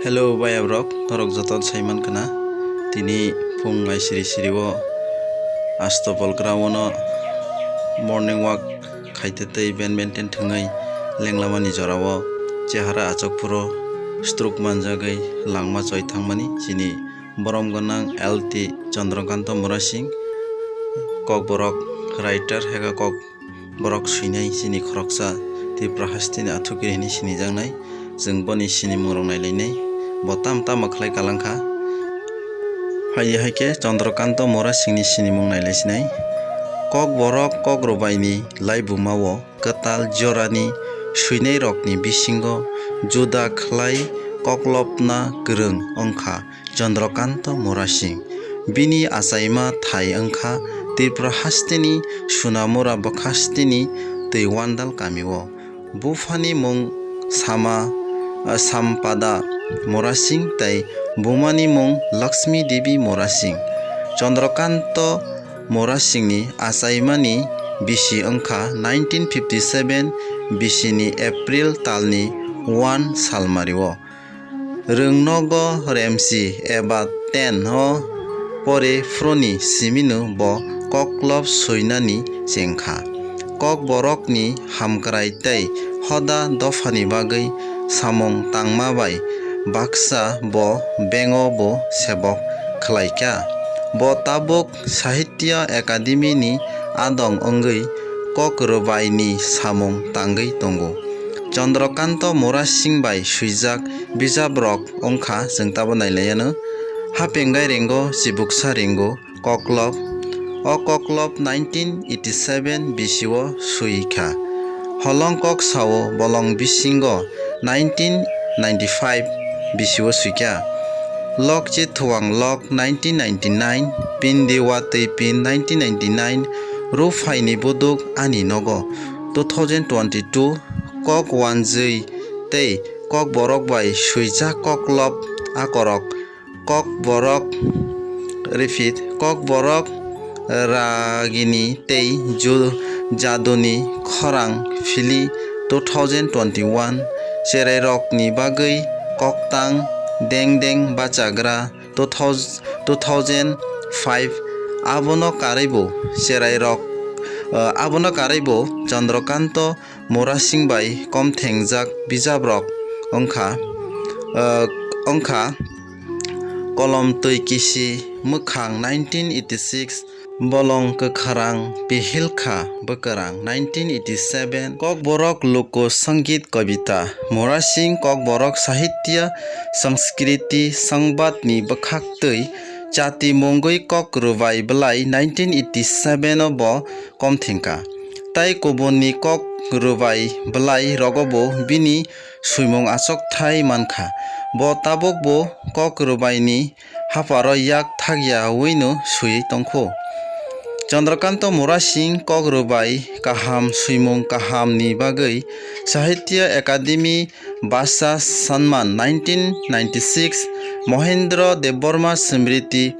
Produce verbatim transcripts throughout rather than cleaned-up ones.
Hello, bayab rok, norok joto sai mankha na. Tini phung ai siri siri o Astopol ground o morning walk khaite tei badminton thwngwi lenglamani jorao chehara achuk phuru stroke manjagwi langma choi thangmani chini borom gwnang L T Chandrakanta Murasing, Kokborok writer, heka kok borok swinai chini khoroksa Tripura hasteni athukiri hwnwi sinijaknai. Chwng boni sinimung rok nailainai, bo tam tamo khlai kalangkha. Phaiya hai khe Chandrakanta Murasingni sinimung nailaisinai. Kokborok kok rwbaini laibuma o kwtal jorani swinairokni bisingo juda khlai koklopna kwrwng wngkha Chandrakanta Murasing. Bini achaima thai wngkha Tripura hasteni Sunamura bwkhasteni Twiwandal kamio. Buphani mung Sama, Sampada Murasing tei bumani mung Lakshmi Devi Murasing. Chandrakanta Murasingni achaimani bisi wngkha nineteen fifty seven bisini April talni one salmario. Rwngnogo Remsi eba ten o pore phroni simino bo koklop swinani chengkha. Kokborokni hamkrai tei hoda dophani bagwi samung tangma bai baksa bo bengo bo sebok khlaikha. Bo tabuk Sahitya Academy ni adong wngwi kok rwbaini samung tangwi tongo. Chandrakanta Murasing bai swijak bijabrok wngkha, chwng tabo nailaianw. Hapenggai Rengo, Chibuksa Rengo, Koklop. O Koklop nineteen eighty seven bisio swi kha. Holong kok sao bolong bisingo nineteen ninety five bisio swikha. Lok Chethuang Lok nineteen ninety nine, Pindi Watwi Pin nineteen ninety nine, Ruphaini Buduk Ani Nogo two thousand twenty two, Kok Wanjwi tei Kokborok bai Swijak Koklop Akorok, Kokborok, repeat, Kokborok Ragini tei Ju-, Jaduni Khorang Phili two thousand twenty one, Cherairokni Bagwi Koktang Deng Deng Bachagra two thousand, two thousand five, abono karwibo Cherairok, eh, abono karwibo Chandrakanta Murasing bai komthengjak bijabrok wngkha, eh, wngkha Kolom Twi Kisi Mwkhang nineteen eighty six, Bolong Kwkharang Pihilkha Bwkwrang nineteen eighty seven, Kokborok Luku Sangit Kobita Murasing Kokborok Sahitya Sanskriti Sangbatni Bwkhaktwi Chati Mungwi Kok Rwbai Bwlai nineteen eighty seven o bo komthengkha. Tai kubunni kok rwbai bwlai rogobo bini swimung achukthai mankha. Bo tabukbo kok rwbaini hapharo yak thakya wino swiwi tongkhu. Chandrakanta Murasing kok rwbai kaham swimung kahamni bagwi Sahitya Academy Bhasha Samman nineteen ninety six, Mohendra Debbarma Smriti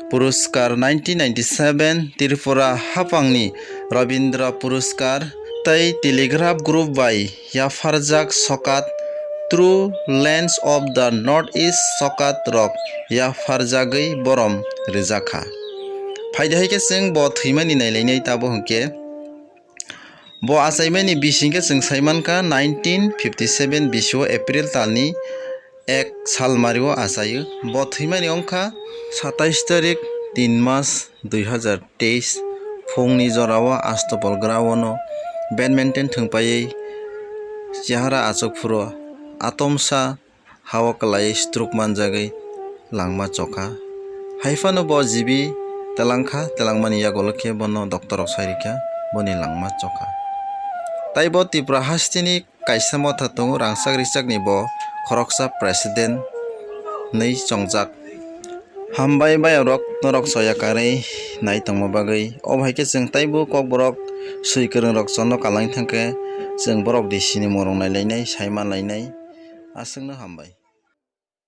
Puruskar nineteen ninety seven, Tripura Haphangni Rabindra Puruskar tei Telegraph Group bai yapharjak sokat True Lands of the North East sokat rok yapharjagwi borom rwjakha. Phaidi hai khe chwng bo thwimani nailainai tabo hwnkhe. Bo achaimani bising khe chwng sai mankha nineteen fifty seven bisio April talni ek salmario achaio. Bo thwimani wngkha satais tarik tin mas dui hazar teis phungni jorao Astopol ground-o badminton thwngpaiwi chehara achuk phuru atomsa ha-o kwlaiwi stroke manjagwi langma chokha. Haiphano bo jibi telangkha, telangmani yagulo khe bono doctor rok sai rikha, boni langma chokha. Tai bo Tripura hasteni kaisa motha tongo, rangchak richakni bo khoroksa president hwnwi chongjak. Hambai bayarok norok soya karwi nai tongma bagwi. Obo hai khe chwng taibo kokborok swi kwrwng rok chonno kalangwi thangkhe chwng borok D C ni morok nailainai, sai manlainai. Aswkno hambai.